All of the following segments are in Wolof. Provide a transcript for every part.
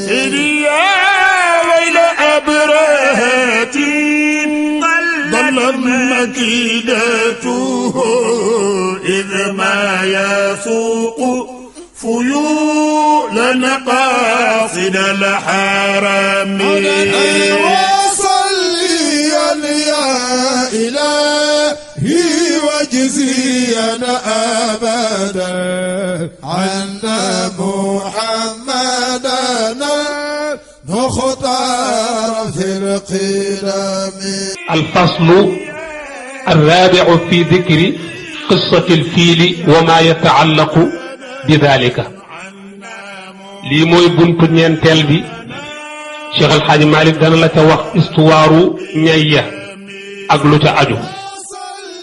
سيدي يا ويل أبرهة ضلت مكيدته إذ ما يسوق فيولا قاصد الحرم وصليا يا إلهي واجزيا أبدا عنا محمدنا مختار في القدم. الفصل الرابع في ذكر قصة الفيل وما يتعلق بذلك. lii mooy buntu ñeenteel bi Cheikh El Hadj Malick dana la ca wax histoire ñay ya ak lu ca aju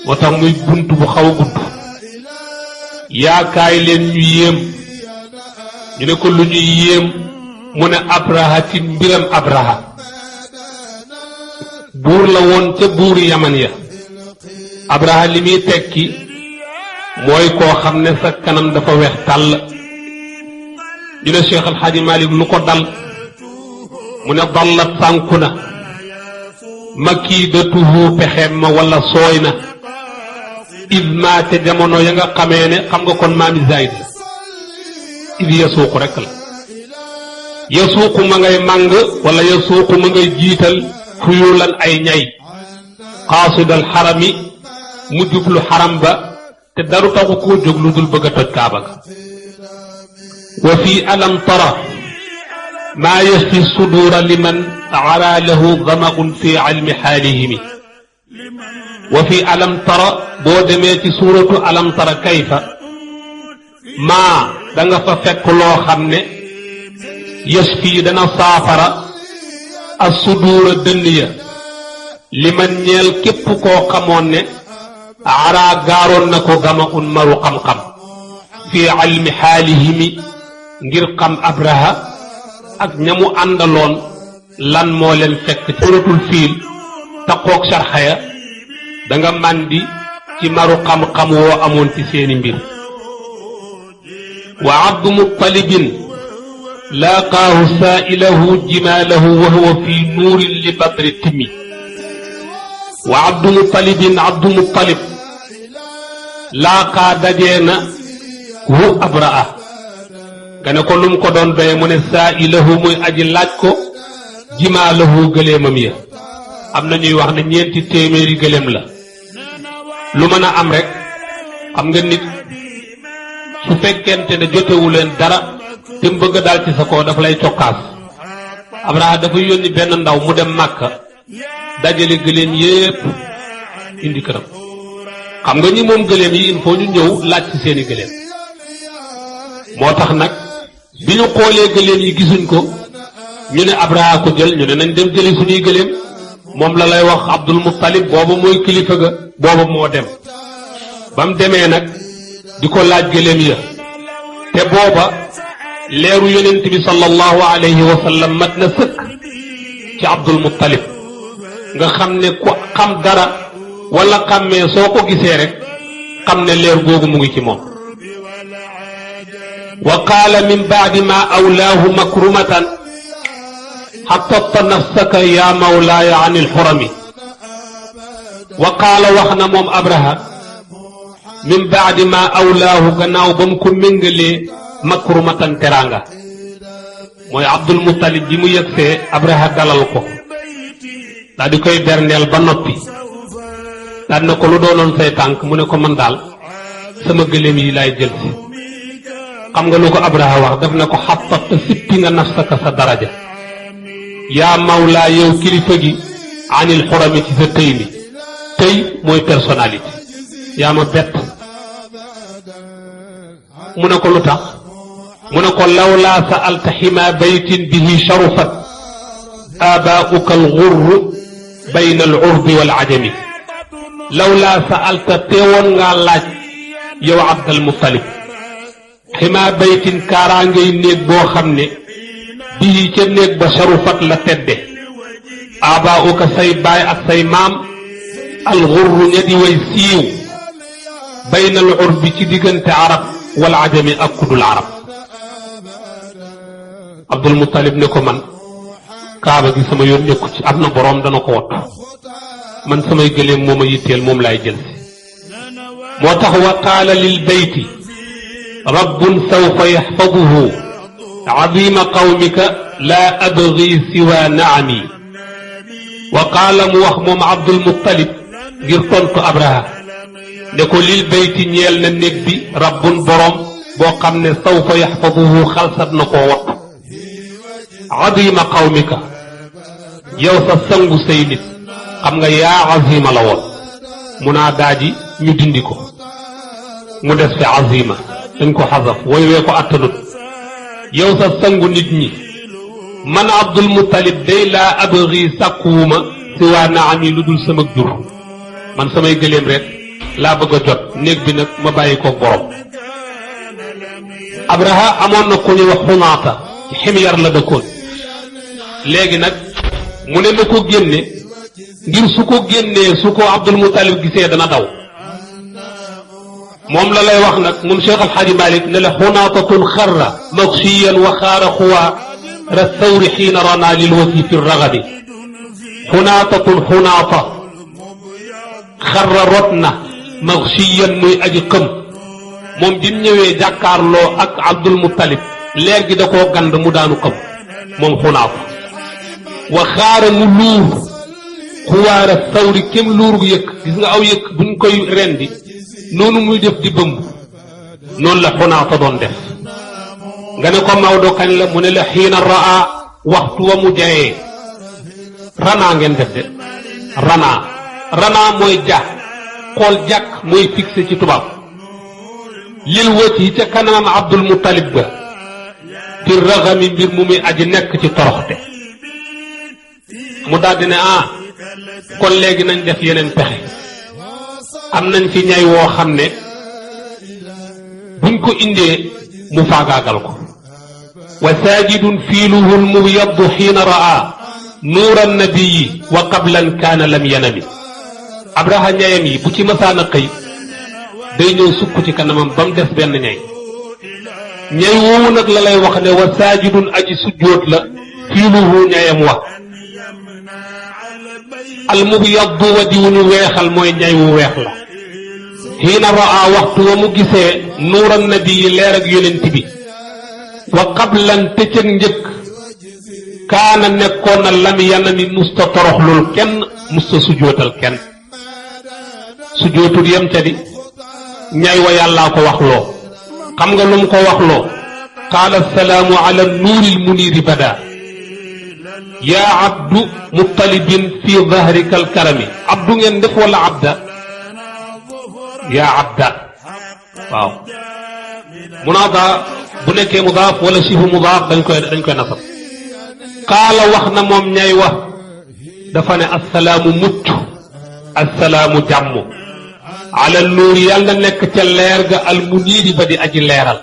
moo tax muy buntu bu xaw a gudd. yaakaay leen ñu yéem ñu ne ko lu ñuy yéem mu ne Abraha ci mbiram Abraha buur la woon ca buuri yaman ya. Abraha li muy tekki mooy koo xam ne sa kanam dafa weex tàll. ñu ne Cheikh El Hadj Malick lu ko dal mu ne dallat sànku na makiidatuhu pexeem ma wala sooy na id ma ca jamono ya nga xamee ne xam nga kon maami zayd id yasuuqu rek la yasuuqu ma ngay màng wala yasuuqu ma ngay jiital fuyulan ay ñay qaasidal xarami mu jublu xaram ba te daru taxu koo jóg lu dul bëgg a toj kaaba ga wa fi alam tara maa yashfi suduura liman ara lahu damaun fi ilmi xaalihimi wa fi alam tara boo demee ci suuratu alam tara kayfa maa da nga fa fekk loo xam ne yashfi dana saafara as suduura dënn ya liman ñeel képp koo xamoon ne ara gaaroon na ko damaun maru xam-xam fi ilmi xaalihimi ngir xam Abraha ak ñamu àndaloon lan moo leen fekk suratul fiil taqoog sarxaya da nga màndi ci maru xam-xam woo amoon ci seeni mbir. wa abdu muttalibin laaqaahu saailahu jimaalahu wa huwa fi nuurin li badri timi. wa abdu muttalibin abdu muttalib laaqaa dajee na hu Abraha nga ne ko lum ko doon doye mu ne saailahu muy aji laaj ko jimaalahu gëléemam ya. am na ñuy wax ne 4 téeméeri gëléem la. lu mën a am rek xam nga nit su fekkente ne jotewu leen dara te mu bëgg daal ci sa kaw dafa lay cokkaas. Abraha dafa yónni benn ndaw mu dem Màkka dajale gëléem yépp indi këram. xam nga ñi moom gëléem yi il faut ñu ñëw laaj ci seeni gëléem. moo tax nag bi ñu xoolee gëléem yi gisuñ ko ñu ne Abraha ko jël ñu ne nañ dem jëli suñuy gëléem. moom la lay wax Abdul Muttalib booba mooy kilifa ga booba moo dem ba mu demee nag di ko laaj gëléem ya te booba leeru yonent bi sallallahu alayhi wa sallam mat na sëkk ci Abdul Muttalib nga xam ne ku xam dara wala xàmmee soo ko gisee rek xam ne leer googu mu ngi ci moom. wa qaala min baadi ma awlaahu makrumatan xatabta nafsaka yaa mawlaaya an ilxurami. wa qaala wax na moom Abraha min baadi ma awlaahu gannaaw ba mu ko méngalee makrumatan teraanga mooy Abdul Muttalib bi mu yëgsee Abraha dalal ko daal di koy berndeel ba noppi daal na ko lu doonoon say tànk mu ne ko man daal sama gëléem yi laay jël si. xam nga lu ko Abraha wax daf na ko xatabta sippi nga nafsaka sa daraja yaa mawlaa yow kilifa gi anil xurami ci sa tëy mi tëy mooy personnalité yaa ma bett. mu ne ko lu tax mu ne ko lawlaa sa'alta xima baytin bihi sharufat aabaa'uka al-ghurru bayna al-urbi wal ajami. lawlaa sa'alta teewoon ngaa laaj yow Abdul Muttalib xima baytin kaaraangay néeg boo xam ne bii ca néeg ba sharufat la tedde aabaa'uka say baay ak say maam al-ghurru ña di way siiw bayna al-urbi ci diggante arab wal ajami ak kudul arab. Abdul Muttalib ne ko man kaaba gi sama yoon nekku ci am na boroom dana ko wattu man samay gëléem moom a yitteel moom laay jël moo tax wa qaala lil bayti rabbun sawfa yaxfaduhu azima qawmika laa abgi siwa naami wa qaala mu wax moom Abdul Muttalib ngir tontu Abraha ne ko lil bayti ñeel na néeg bi rabbun boroom boo xam ne sawfa yaxfaduhu xalsat na koo wattu azima qawmika yow sa sangu say nit xam nga yaa azima la woon mu naa daaji ñu dindi ko mu des fi azima dañ ko xasaf way wee ko attanut yow sa sangu nit ñi man Abdul Muttalib day laa abgi sàkkuwuma si waa naam yi lu dul sama jur man samay gëléem rek laa bëgg a jot néeg bi nag ma bàyyi ko borom Abraha amoon na ku ñuy wax xunaata ci ximyar la dëkkoon léegi nag mu ne na ko génne ngir su ko génnee su ko Abdul Muttalib gisee dana daw moom la lay wax nag moom Cheikh Alxaaji Malik ne la xunaatatun xarra magshiyan wa xaara xuwaa ra thawri xiina rana lil wasi fi ragadi xunaatatun xunaata xarra rot na magshiyan muy aji xëm moom bi mu ñëwee jàkkaarloo ak Abdul Muttalib leer gi da koo gand mu daanu xëm moom xunaata wa xaara mu luur xuwaara sawri kem luurug yëkk gis nga aw yëkk buñ koy rendi noonu muy def di bëmb noonu la xunaata doon def nga ne ko Maodo kañ la mu ne la xiina raa waxtu wa mu jayee ranaa ngeen def de ranaa mooy ja xool jàkk mooy fixé ci tubaab lil wët yi ca kanamam Abdul Muttalib ga fi raxami mbir mu muy aji nekk ci toroxte mu daldi ne kon léegi nañ def yeneen pexe am nañ fi ñay woo xam ne buñ ko indee mu faagaagal ko wa saajidun fiiluhu lmubyaddu xiina raa nuura nabiyi wa qablan kaana lam yanami Abraha ñayam yi bu ci masaana xëy day ñëw sukk ci kanamam ba mu des benn ñay woowu nag la lay wax ne wa saajidun aji sujjóot la fiiluhu ñayam wa almubyaddu wa di wu ñu weexal mooy ñay wu weex la xiina raa waxtu wa mu gisee nuuran nabi yi leer ak yonent bi wa qablan te cëg njëkk kaana nekkoon na lam yanami musta toroxlul kenn musta sujootal kenn sujootul yem ca di ñay wa yàllaa ko waxloo xam nga lu mu ko waxloo qaala assalaamu ala nuuril muniiri bada yaa abdu muttalibin fi dahrika alkarami abdu ngeen def wala abda yaa abda waaw munaada bu nekkee mudaaf wala sifu mudaaf dañ koy nasab qaala wax na moom ñay wax dafa ne assalaamu mucc assalaamu jàmm ala nuur yàlla nekk ca leer ga al muniiri ba di aji leeral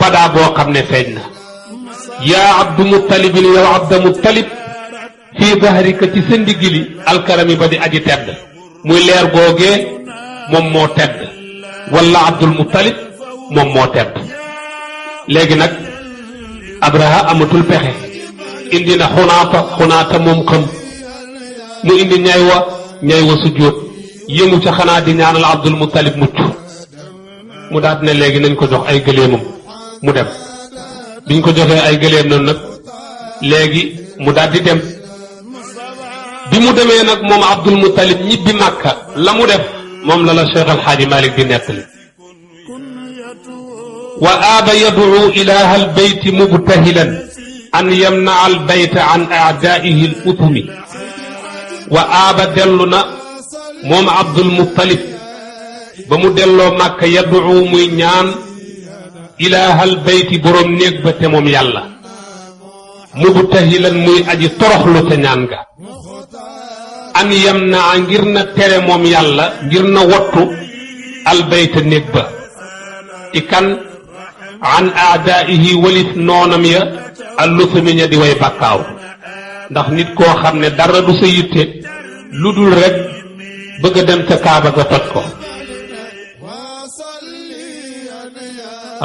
badaa boo xam ne feeñ na yaa abdu muttalibin yow abda muttalib fii dahrika ci sa ndigili alkarami ba di aji tedd muy leer googee moom moo tedd wala abdul muttalib moom moo tedd léegi nag Abraha amatul pexe indi na xunaata moom xam mu indi ñay wa sujjóot yëngu ca xanaa di ñaanal abdul muttalib mucc mu daal ne léegi nañ ko jox ay gëléemam mu dem biñ ko joxee ay gëléem noonu nag léegi mu daal di dem bi mu demee nag moom Abdul Muttalib ñibbi Màkka la mu def moom la la Cheikh Alxaaji Malik di nettali wa aaba yad'u ilaha albayti mubtahilan an yamna'a albayta an a'da'ihi al-uthmi wa aaba dellu na moom Abdul Muttalib ba mu delloo Màkka yad'u muy ñaan ilaahal bayti boroom néeg ba te moom yàlla mubtahilan muy aji toroxlu ca ñaan ga an yam naa ngir na tere moom yàlla ngir na wattu albayta néeg ba ci kan an aadaihi walif noonam ya allusami ña di way bàkkaaw ndax nit koo xam ne dara du sa yitte lu dul rek bëgg a dem ca kaaba ga toj ko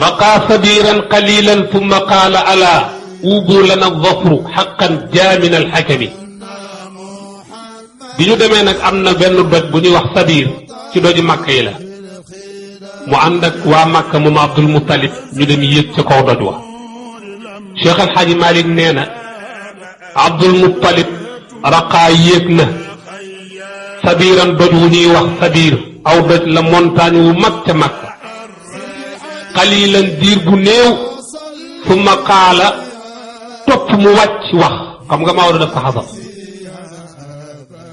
رقى صبيرا قليلا ثم قال ألا أوبوا لنا الظفر حقا جاء من الحكم bi ñu demee nag am na benn doj bu ñuy wax Sabir ci doji Makka yi la mu ànd ak waa Makka moom Abdul Muttalib ñu dem yéeg ca kaw doj wa Cheikh El Hadji Malick nee na Abdul Muttalib raqaa yéeg na Sabiran doj wu ñuy wax Sabir aw doj la montagne wu mag ca Makka xalilan diir bu néew summa qaala topp mu wàcc wax xam nga Maodo daf ko xasab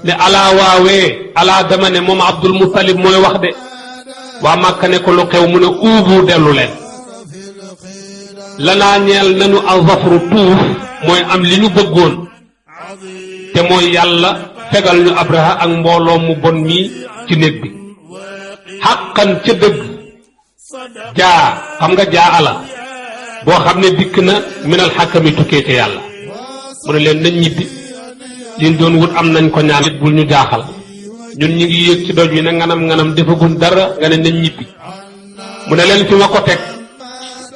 ne alaa waawee alaa dama ne moom Abdul Muttalib mooy wax de waa Makka ne ko lu xew mu ne uubu dellu leen lanaa ñeel nañu azafru tuuf mooy am li ñu bëggoon te mooy yàlla fegal ñu Abraha ak mbooloo mu bon mii ci néeg bi xàqan ca dëgg jaa xam nga jaa ala boo xam ne dikk na minal xàkkami tukkee ca yàlla mu ne leen nañ ñibbi liñ doon wut am nañ ko ñaan it bul ñu jaaxal ñun ñu ngi yéeg ci doj wi ne nganam defagun dara nga ne nañ ñibbi mu ne leen fi ma ko teg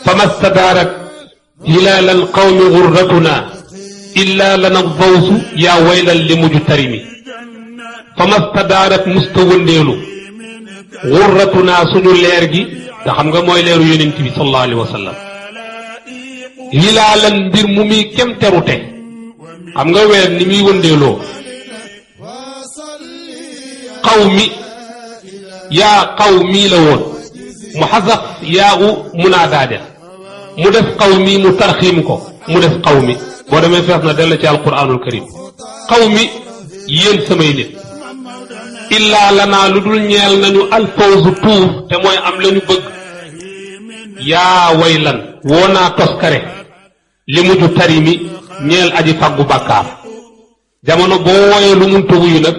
famastadaarat hilaalal qawmi gurratuna illa lana dawsu yaa waylal li mujj tarimi famastadaarat musta wëndeelu gurratuna suñu leer gi te xam nga mooy leeru yonent bi sallallahu alayhi wa sallam hilaalan mbir mu muy kem terute xam nga weer ni muy wëndeeloo qawmi yaa qawmi la woon mu xasaf yaa u munaadaade mu def qawmi mu tarxiim ko mu def qawmi boo demee fees na dell ci alquranul karim qawmi yéen samay nit illaa lanaa lu dul ñeel nañu alfawzu tuuf te mooy am lañu bëgg yaa waylan woo naa toskare li mujj tarimi ñeel aji faggu bàkkaar jamono boo wooyee lu mun tëwu yu nag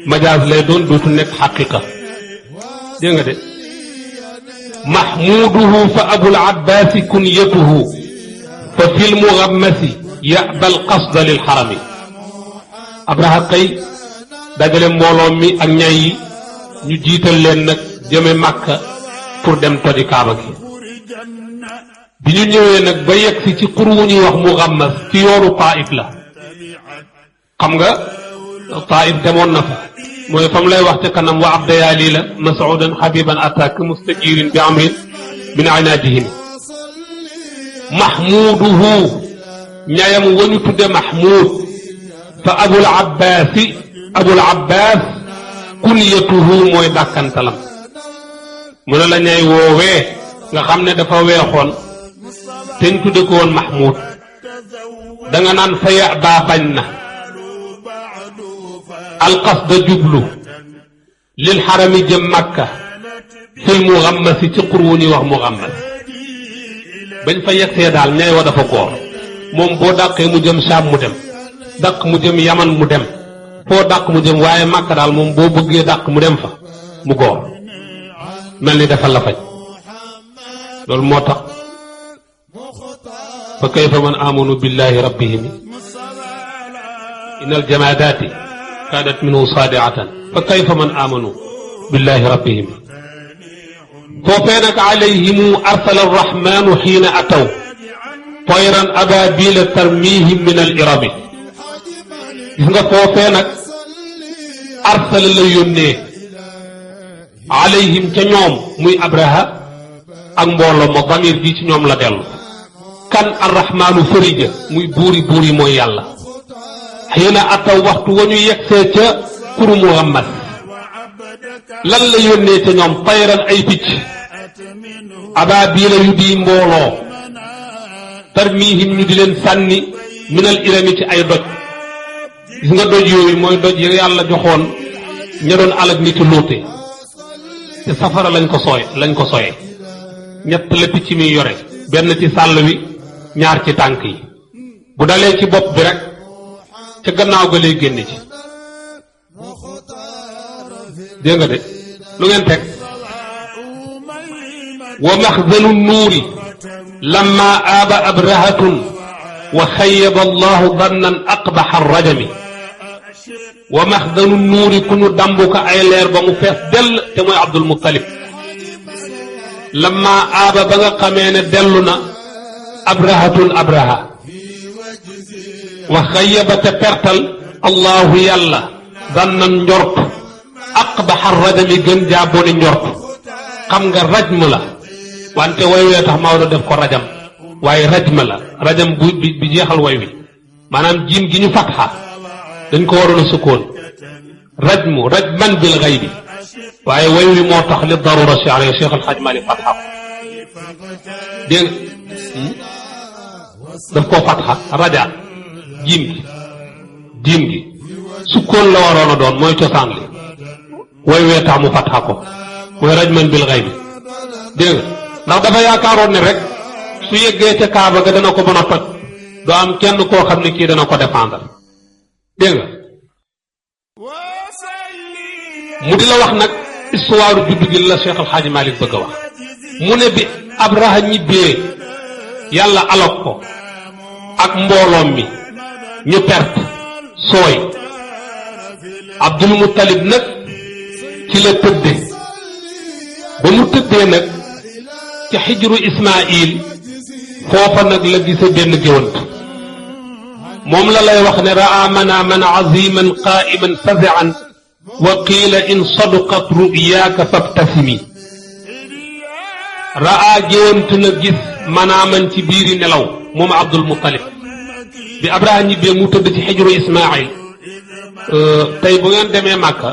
majaas lay doon dootu nekk xaqiqa dégg nga de mahmuduhu fa abul abbaasi kunyatuhu fa fil mugammasi yabal qasda lil xarami Abraha kay dajale mbooloo mi ak ñay yi ñu jiital leen nag jëme Màkka pour dem toji Kaaba gi bi ñu ñëwee nag ba yegg si ci xur wu ñuy wax Mugammas ci yoonu Taif la xam nga Taif demoon na fa mooy fam lay wax ca kanam wa abdayaali la mas'udan habiban attaque mustajirin bi amrin min inaadihim mahmuduhu ñayam wañu tudde mahmud fa abul abbas kunyatuhu mooy dàkkantalam mu ne la ñay woowee nga xam ne dafa weexoon te ñu tudde ko woon mahmud danga naan fa ya baa bañ na alqasda jublu lil xarami jëm Makka fil mugammasi ci xur wu ñuy wax mugammas bañ fa yegsee daal ñay wa dafa góor moom boo dàqee mu jëm Saam mu dem dàq mu jëm Yaman mu dem foo dàq mu jëm waaye Makka daal moom boo bëggee dàq mu dem fa mu góor mel ni dafa la faj loolu moo tax fa kayfa man amanu billahi rabbihim inal jamaadaati kaanat minhu saadiatan fa kayfa man amanu billahi rabbihim foofee nag alayhimu arsala arrahmanu xiina ataw tayran ababila tarmihim min al irabi gis nga foofee nag arsala la yónnee alayhim ca ñoom muy Abraha ak mbooloo ma damir bi ci ñoom la dellu kan arrahmanu farija muy buuri mooy yàlla xiina ataw waxtu wa ñu yegsee ca kuru Muhammad lan la yónnee ca ñoom tayran ay picc abaabila yu di mbooloo tarmihim ñu di leen sànni minal irami ci ay doj gis nga doj yooyu mooy doj yi yàlla joxoon ña doon alag nit Luute te safara lañ ko soye ñett la picc mi yore benn ci sàll wi ñaar ci tànk yi bu dalee ci bopp bi rek ca gannaaw ga lay génne ci dégg nga de lu ngeen teg wa maxzanu nuuri lamma aaba abrahatun wa xayyaba allahu dannan aqbaxa rajami wa maxzanu nuuri ku ñu dambu ko ay leer ba mu fees dell te mooy Abdul Muttalib lamma aaba ba nga xamee ne dellu na abrahatun abraha wa xayyaba te pertal allahu yàlla dannan njort aqbaxa rajami gën jaa boni njort xam nga rajm la wante way wee tax Maodo def ko rajam waaye rajma la rajam bi jeexal way wi maanaam jiim gi ñu fatxa dañ ko waroon a sukkoon rajman bil ghaybi waaye way wi moo tax li darura shi'ri Cheikh Al Hadj Malick fatxa dégg daf koo fatxa raja jiim gi sukkoon la waroon a doon mooy cosaan li way wee tax mu fatxa ko mooy rajman bil ghaybi dégg ndax dafa yaakaaroon ne rek su yeggee ca Kaaba ga dana ko mën a toj doo am kenn koo xam ne kii dana ko défendre dégg nga mu di la wax nag histoire juddu gi la Cheikh Al Hadj Malick bëgg a wax mu ne bi Abraha ñibbee yàlla alok ko ak mbooloom mi ñu perte sooy Abdul Muttalib nag ci la tëdde ba mu tëddee nag ci xijru Ismaïl foofa nag la gise benn géwant moom la lay wax ne raa manaaman aziman qaa'iman fazi'an wa qiila in sadaqat ru'yaaka fabtasimi raa géwant la gis manaaman ci biiri nelaw moom Abdul Muttalib bi Abraha ñibbee mu tëdd ci xijru Ismaïl tey bu ngeen demee Màkka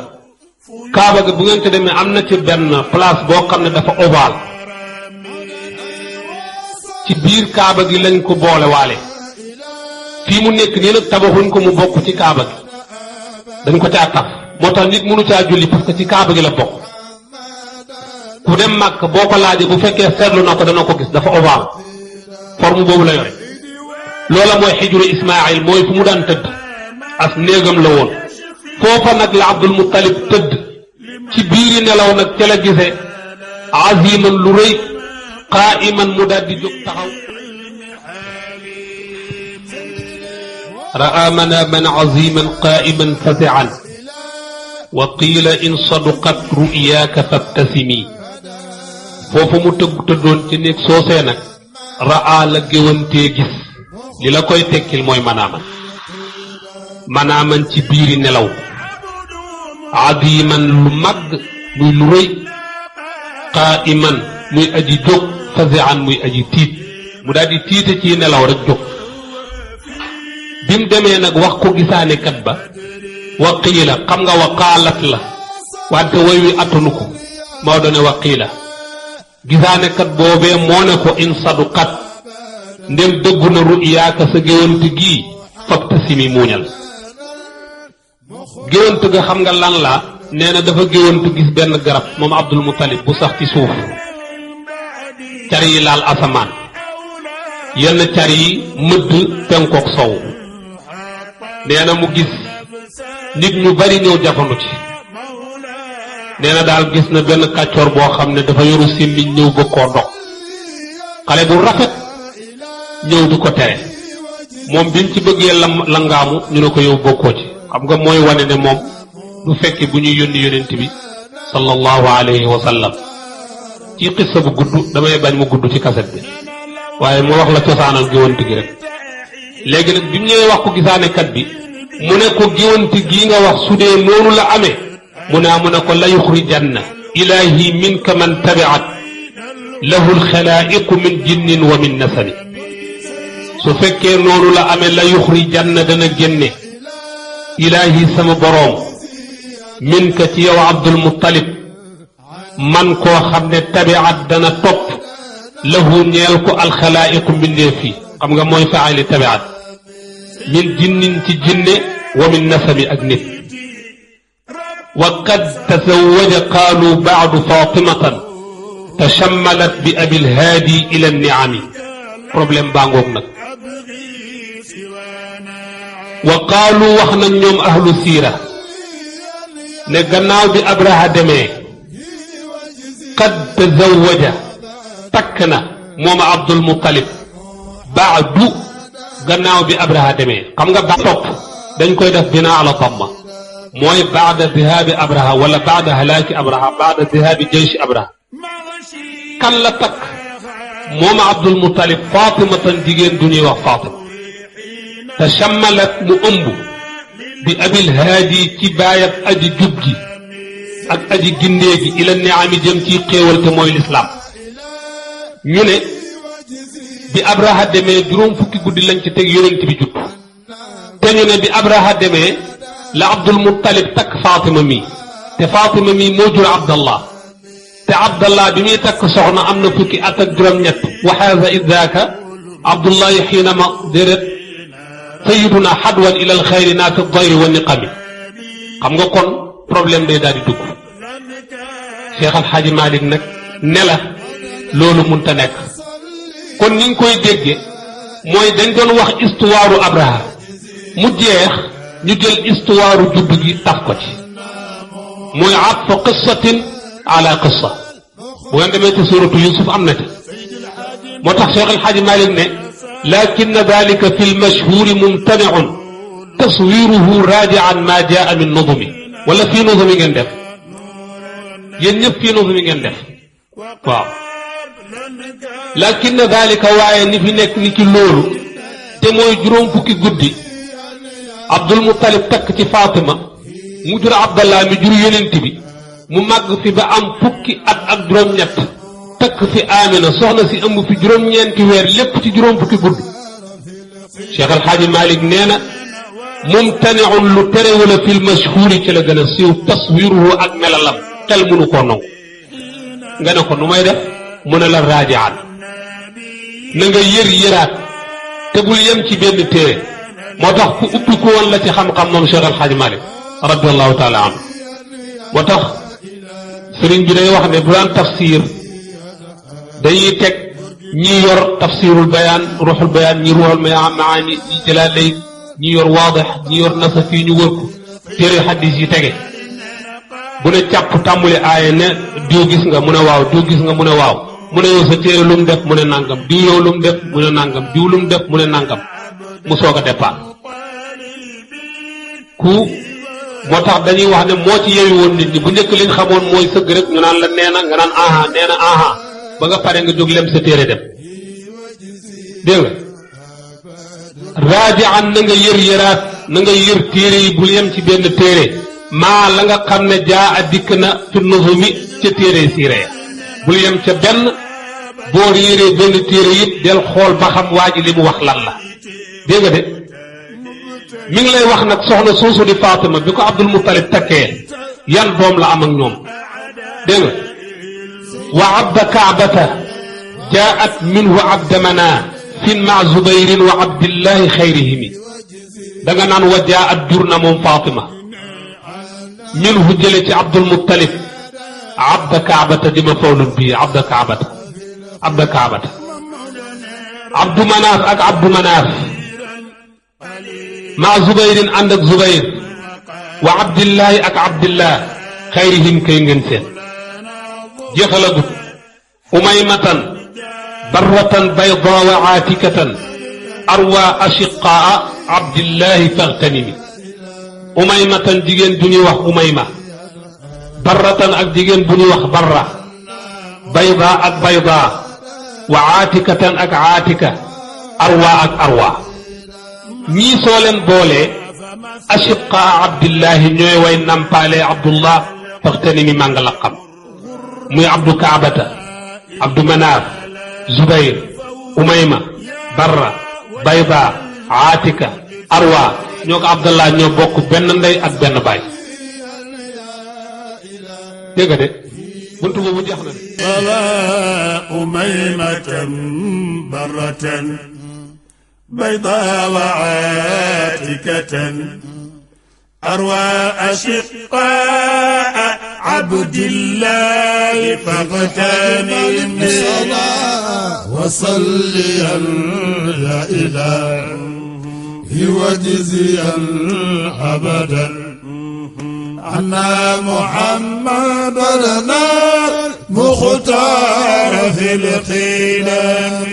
Kaaba ga bu ngeen ko demee am na ci benn place boo xam ne dafa ovale ci biir Kaaba gi lañ ko boole waale fii mu nekk nii nag tabaxuñ ko mu bokk ci Kaaba gi dañ ko caa taf moo tax nit mënu caa julli parce que ci Kaaba gi la bokk ku dem Màkka boo ko laajee bu fekkee seetlu na ko dana ko gis dafa ovale forme boobu la yore loola mooy xijru Ismaïl mooy fu mu daan tëdd as néegam la woon foofa nag la Abdul Muttalib tëdd ci biiri nelaw nag ca la gise aziman lu rëy qaa'iman mu daal di jóg taxaw ra'a manaaman aziman qaa'iman fazi'an wa qiila in sadaqat ru'yaaka fabtasimi foofu mu tëddoon ci néeg soosee nag ra'a la géwantee gis li la koy tekkil mooy manaaman ci biiri nelaw aziman lu mag muy lu rëy qaa'iman muy aji jóg fazi'an muy aji tiit mu daal di tiite ci nelaw rek jóg bi mu demee nag wax ko gisaane kat ba waqiila xam nga waqaalat la wante way wi attanu ko Maodo ne waqiila gisaane kat boobee moo ne ko in sadaqat ndem dëggu na ru'yaaka sa géwant gii fabtasimi muuñal géwant ga xam nga lan la nee na dafa géwant gis benn garab moom Abdul Muttalib bu sax ci suuf car yi laal asamaan yenn car yi mëdd penkook sow nee na mu gis nit ñu bari ñëw jafandu ci nee na daal gis na benn kàccoor boo xam ne dafa yoru simmiñ ñëw bëgg koo dog xale bu rafet ñëw di ko tere moom bi mu ci bëggee langaamu ñu ne ko yow bokkoo ci xam nga mooy wane ne moom du fekki bu ñuy yónni yonent bi sallallahu alayhi wa sallam ci xissa bu gudd damay bañ mu gudd ci kaset bi waaye mu wax la cosaanal géwant gi rek léegi nag bi mu ñëwee wax ko gisaanekat bi mu ne ko géwant gii nga wax su dee noonu la amee mu ne ko la yuxrijanna ilahi minka man tabiat lahu alxalaa'iqu min jinnin wa min nasani su fekkee noonu la amee la yuxrijanna dana génne ilahi sama boroom minka ci yow Abdul Muttalib man koo xam ne tabiat dana topp lahu ñeel ko alxalaa'iqu mbindeef yi xam nga mooy faali tabiat min jinnin ci jinne wa min nasabi ak nit wa qad tazawwaja qaalu baadu fatimatan tashammalat bi abil haadi ila niami problème baa ngoog nag wa qaalu wax nañ ñoom ahlu siira ne gannaaw bi Abraha demee qad tazawwaja takk na moom Abdul Muttalib baadu gannaaw bi Abraha demee xam nga ba topp dañ koy def binaa ala damma mooy baada dihaabi Abraha wala baada halaaki Abraha baada dihaabi jayshi Abraha kan la takk moom Abdul Muttalib Fatimatan jigéen du ñuy wax Fatima te shammalat mu ëmb bi abil haadi ci baayab aji jub gi ak aji gindee gi ila niami jëm ci xéewal te mooy lislaam ñu ne bi Abraha demee juróom fukki guddi lañ ci teg yonent bi judd te ñu ne bi Abraha demee la Abdul Muttalib takk Fatima mi te Fatima mi moo jur Abdallah te Abdallah bi muy takk soxna am na fukki at ak juróom-ñett wa haaza idaaka Abdullahi xiinama déret sayiduna xadwan ila alxayri naa fi dayri wa niqami xam nga kon problème day daal di dugg Cheikh Al Hadji Malick nag ne la loolu munta nekk kon ni nga koy dégge mooy dañ doon wax histoire Abraha mu jeex ñu jël histoire judd gi taf ko ci mooy atfa qissatin ala qissa bu ngeen demee ci suratu Yusuf am na te moo tax Cheikh El Hadji Malick ne lakin dalika fi lmashhuri mumtaniun taswiruhu rajian ma jaa min nudumi wala fii nudumi ngeen def yéen ñëpp fii nudumi ngeen def waaw lakin dalika waaye ni fi nekk ni ki loolu te mooy juróom fukki guddi Abdul Muttalib takk ci Fatima mu jur Abdallah mi jur yonent bi mu màgg fi ba am fukki at ak juróom-ñett takk fi Amina soxna si ëmb fi juróom-ñeenti weer lépp ci juróom fukki guddi Cheikh Al Hadji Malick nee na mumtaniun lu terewula fil mashhuri ci la gën a siiw taswiruhu ak melalam xel mënu koo nangu nga ne ko nu may def mu ne la raajaan na nga yëraat te bul yem ci benn téere moo tax ku ubbi ko woon la ci xam-xam moom Cheikh Al Hadji Malick radiyallahu taala anhu moo tax sëriñ bi day wax ne bu daan tafsir dañuy teg ñi yor tafsirul bayaan ruuxul bayaan ñi ruuxul maani ñi jalaalayn ñi yor waadix ñi yor nasafi ñu wër ko téere xaddis yi tege bu ne càpp tàmbuli aaya ne diw gis nga mu ne waaw diw gis nga mu ne waaw mu ne yow sa téere lu mu def mu ne nangam diw yow lu mu def mu ne nangam diw lu mu def mu ne nangam mu soog a départ ku moo tax dañuy wax ne moo ci yeewi woon nit ñi bu njëkk liñ xamoon mooy sëgg rek ñu naan la nee na nga naan aha nee na aha ba nga pare nga jóg lem sa téere dem dégg nga raajaan na nga yëraat na nga yër téere yi bul yem ci benn téere maa la nga xam ne jaa a dikk na fi nuzumi ca téere siire ya bul yem ca benn boo réeree benn téere it del xool ba xam waa ji li mu wax lan la dégg nga de mi ngi lay wax nag soxna soosu di Fatima bi ko Abdul Muttalib takkee yan doom la am ak ñoom dégg nga wa abda kaabata jaat minhu abda mana fin ma zubayrin wa abdillahi xayrihimi da nga naan wa jaat jur na moom Fatima minhu jële ci Abdul Muttalib abda kaabata di ma fawlun bii abda kaabata abdu manaaf ak abdu manaaf ma zubayrin ànd ak zubayr wa abdillahi ak abdillah xayrihim kay ngeen seen jeexalagut umaymatan barratan bayda wa aatikatan arwa ashiqaa abdillahi faghtanimi umaymatan jigéen bu ñuy wax umayma barratan ak jigéen bu ñuy wax barra bayda ak bayda wa aatikatan ak aatika arwa ak arwa ñii soo leen boolee ashiqaa abdillahi ñooy way nampaale abdullah faghtanimi maa nga la xam muy abdu kaabata abdu manaaf zubayr umayma barra bayda aatika arwa ñoo ko abdallah ñoo bokk benn ndey ak benn baay dégg nga de buntu boobu jeex na de wala umaymatan barratan bayda wa aatikatan arwa ashiqaa abdillahi faghtanim وصليا يا إلهي وجزيا أبدا عنا محمدنا مختار في القدم